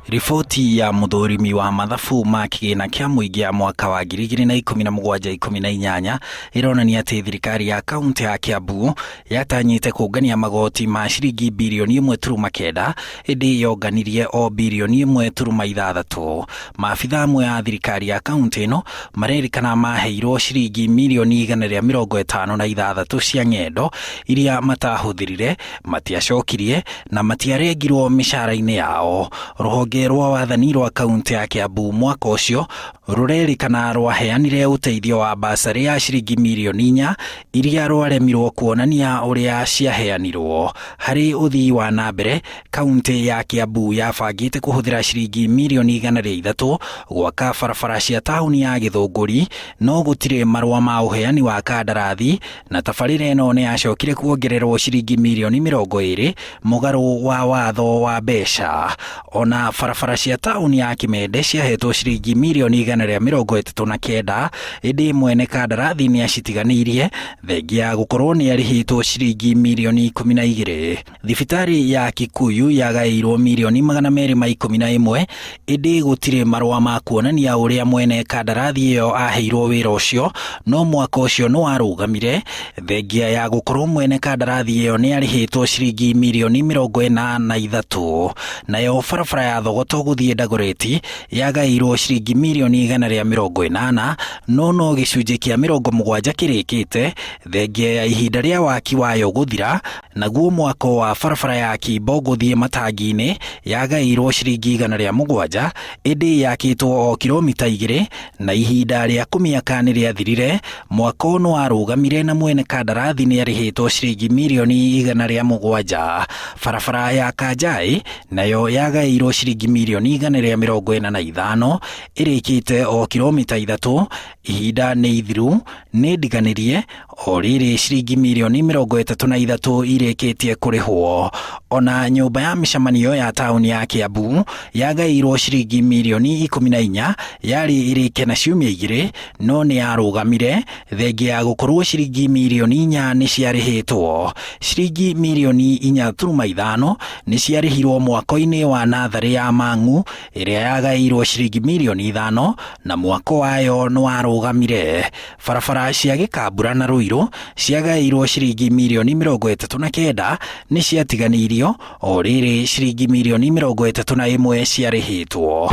Riboti ya mũthũrimi wa mathabu ma kĩgĩna kĩa mũingĩ ya mwaka wa 2017 18 ĩronania atĩ thirikari ya kaunti ya Kiambu yatanyĩte kũngania magoti ma ciringi birioni 1.9 ĩndĩ yonganirie o birioni 1.6. Maabitha amwe a thirikari ya kaunti ĩno marerĩkana maheirwo ciringi mirioni 156 cia ng'endo iria matahũthĩrire, matiacokirie na matiarengirwo mĩcara-inĩ yao. Rũhonge rwa wathani rwa kaunti ya Kiambu mwaka ũcio rũrerĩkana rwaheanire ũteithio wa basarĩ ya ciringi mirioni 4 iria rwaremirwo kuonania ũrĩa ciaheanirwo. Harĩ ũthii wa na mbere, kaunti ya Kiambu yabangĩte kũhũthĩra ciringi mirioni 103 gwaka barabara cia taũni ya Gĩthũngũri, no gũtirĩ marũa ma ũheani wa kandarathi na tabarĩra ĩno nĩ yacokire kuongererwo ciringi mirioni 20 mũgarũ wa watho wa mbeca. Ona barabara cia taũni ya Kimende ciahetwo ciringi mirioni 139 ĩndĩ mwene kandarathi nĩ acitiganĩirie thengia ya gũkorwo nĩ arĩhĩtwo ciringi mirioni 12. Thibitarĩ ya Kikuyu yagaĩirwo mirioni 211 ĩndĩ gũtirĩ marũa ma kuonania ũrĩa mwene kandarathi ĩyo aheirwo wĩra ũcio, no mwaka ũcio nĩ warũgamire thengia ya gũkorwo mwene kandarathi ĩyo nĩ arĩhĩtwo ciringi mirioni 43. Nayo barabara ya Thogoto gũthiĩ Dagoretti yagaĩirwo ciringi mirioni 180 no no gĩcunjĩ kĩa 70 kĩrĩkĩte thengia ya ihinda rĩa waki wayo gũthira. Naguo mwako wa barabara ya Kimbo gũthiĩ Matangi-inĩ yagaĩirwo ciringi 107 ĩndĩ yakĩtwo o kiromita 2 na ihinda rĩa kũmĩaka nĩ rĩathirire. Mwako nĩ warũgamire na mwene kandarathi nĩ arĩhĩtwo ciringi mirioni 107. Barabara ya Kanjai nayo yagaĩirwo ciringi mirioni 145 ĩrĩkĩte o kiromita 3. Ihinda nĩ ithiru, nĩ ndiganĩrie, o rĩrĩ ciringi mirioni 33 irĩkĩtie kũrĩhwo. Ona nyũmba ya mĩcemanio ya taũni ya Kiambu yagaĩirwo ciringi mirioni 14 yarĩ ĩrĩke na ciumia 2 no nĩ yarũgamire thengia ya gũkorwo ciringi mirioni 4 nĩ ciarĩhĩtwo. Ciringi mirioni 4.5 nĩ ciarĩhirwo mwako-inĩ wa natharĩ ya Mang'u ĩrĩa yagaĩirwo ciringi mirioni 5 na mwako wayo nĩ warũgamire. Barabara cia Gĩkambura na Ruiru ciagaĩirwo ciringi mirioni 39 nĩ ciatiganĩirio, o rĩrĩ ciringi mirioni 31 ciarĩhĩtwo.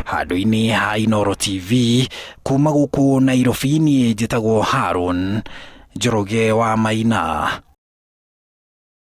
Handũ-inĩ ha Inooro TV, kuma gũkũ Nairobi niĩ njĩtagwo Haron Njoroge wa Maina.